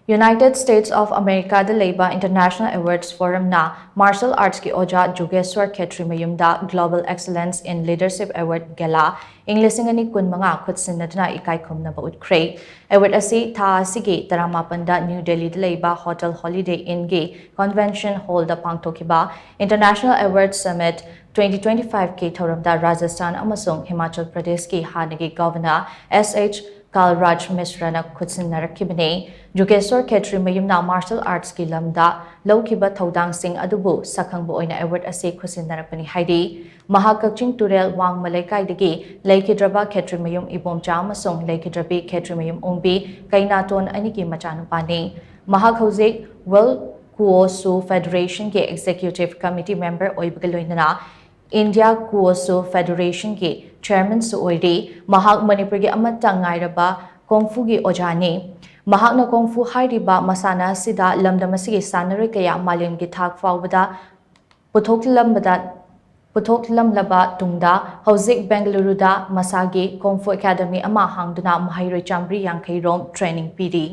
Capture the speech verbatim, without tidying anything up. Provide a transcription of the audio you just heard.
United States of America ꯗ ꯂꯩꯕ International Awards Forum ꯅ Martial Arts ꯀꯤ ꯑꯣꯖꯥ ꯖꯨꯒꯦꯁ꯭ꯋꯔ ꯈꯦꯇ꯭ꯔꯤꯃꯌꯨꯝꯗ Global Excellence in Leadership Award Gala ꯏꯪ ꯂꯤꯁꯤꯡ ꯑꯅꯤ ꯀꯨꯟꯃꯉꯥ ꯈꯨꯠꯁꯤꯟꯅꯗꯨꯅ ꯏꯀꯥꯏ ꯈꯨꯝꯅꯕ ꯎꯠꯈ꯭ꯔꯦ꯫ Award ꯑꯁꯤ ꯊꯥ ꯑꯁꯤꯒꯤ ꯇꯔꯥꯃꯥꯄꯟꯗ New Delhi ꯗ ꯂꯩꯕ Hotel Holiday Inn ꯒꯤ Convention Hall ꯗ ꯄꯥꯡꯊꯣꯛꯈꯤꯕ International Award Summit twenty twenty-five ꯀꯤ ꯊꯧꯔꯝꯗ ꯔꯥꯖꯁꯊꯥꯟ ꯑꯃꯁꯨꯡ ꯍꯤꯃꯥꯆꯜ ꯄ꯭ꯔꯗꯦꯁꯀꯤ ꯍꯥꯟꯅꯒꯤ Governor S H ꯀꯥꯜꯔꯥꯖ ꯃꯤꯁ꯭ꯔꯅ ꯈꯨꯠꯁꯤꯟꯅꯔꯛꯈꯤꯕꯅꯤ꯫ ꯖꯨꯒꯦꯁ꯭ꯋꯔ ꯈꯦꯇ꯭ꯔꯤꯃꯌꯨꯝꯅ martial arts ꯀꯤ ꯂꯝꯗ ꯂꯧꯈꯤꯕ ꯊꯧꯗꯥꯡꯁꯤꯡ ꯑꯗꯨꯕꯨ ꯁꯛꯈꯪꯕ ꯑꯣꯏꯅ award ꯑꯁꯤ ꯈꯨꯠꯁꯤꯟꯅꯔꯛꯄꯅꯤ ꯍꯥꯏꯔꯤ꯫ ꯃꯍꯥꯛ ꯀꯛꯆꯤꯡ ꯇꯨꯔꯦꯜ ꯋꯥꯡꯃ ꯂꯩꯀꯥꯏꯗꯒꯤ ꯂꯩꯈꯤꯗ꯭ꯔꯕ ꯈꯦꯇ꯭ꯔꯤꯃꯌꯨꯝ ꯏꯕꯣꯝꯆꯥ ꯑꯃꯁꯨꯡ ꯂꯩꯈꯤꯗ꯭ꯔꯕꯤ ꯈꯦꯇ꯭ꯔꯤꯃꯌꯨꯝ ꯑꯣꯡꯕꯤ ꯀꯩꯅꯥꯇꯣꯟ ꯑꯅꯤꯒꯤ ꯃꯆꯥꯅꯨꯄꯥꯅꯤ꯫ ꯃꯍꯥꯛ ꯍꯧꯖꯤꯛ World Kuo Su Federation ꯒꯤ Executive Committee member ꯑꯣꯏꯕꯒ ꯂꯣꯏꯅꯅ India Kuo Su Federation ꯒꯤ Chairman ꯁꯨ ꯑꯣꯏꯔꯤ꯫ ꯃꯍꯥꯛ ꯃꯅꯤꯄꯨꯔꯒꯤ ꯑꯃꯠꯇ ꯉꯥꯏꯔꯕ ꯀꯣꯡꯐꯨꯒꯤ ꯑꯣꯖꯥꯅꯤ꯫ ꯃꯍꯥꯛꯅ ꯀꯣꯡꯐꯨ ꯍꯥꯏꯔꯤꯕ ꯃꯁꯥꯟꯅ ꯑꯁꯤꯗ ꯂꯝꯗꯝ ꯑꯁꯤꯒꯤ ꯁꯥꯟꯅꯔꯣꯏ ꯀꯌꯥ ꯃꯥꯂꯦꯝꯒꯤ ꯊꯥꯛ ꯐꯥꯎꯕꯗ ꯄꯨꯊꯣꯛꯂꯝꯕꯗ, ꯄꯨꯊꯣꯛꯂꯝꯂꯕ ꯇꯨꯡꯗ ꯍꯧꯖꯤꯛ ꯕꯦꯡꯒꯂꯨꯔꯨꯗ ꯃꯁꯥꯒꯤ ꯀꯣꯡꯐꯨ academy ꯑꯃ ꯍꯥꯡꯗꯨꯅ ꯃꯍꯩꯔꯣꯏ ꯆꯥꯃꯔꯤ ꯌꯥꯡꯈꯩ ꯔꯣꯝ training ꯄꯤꯔꯤ꯫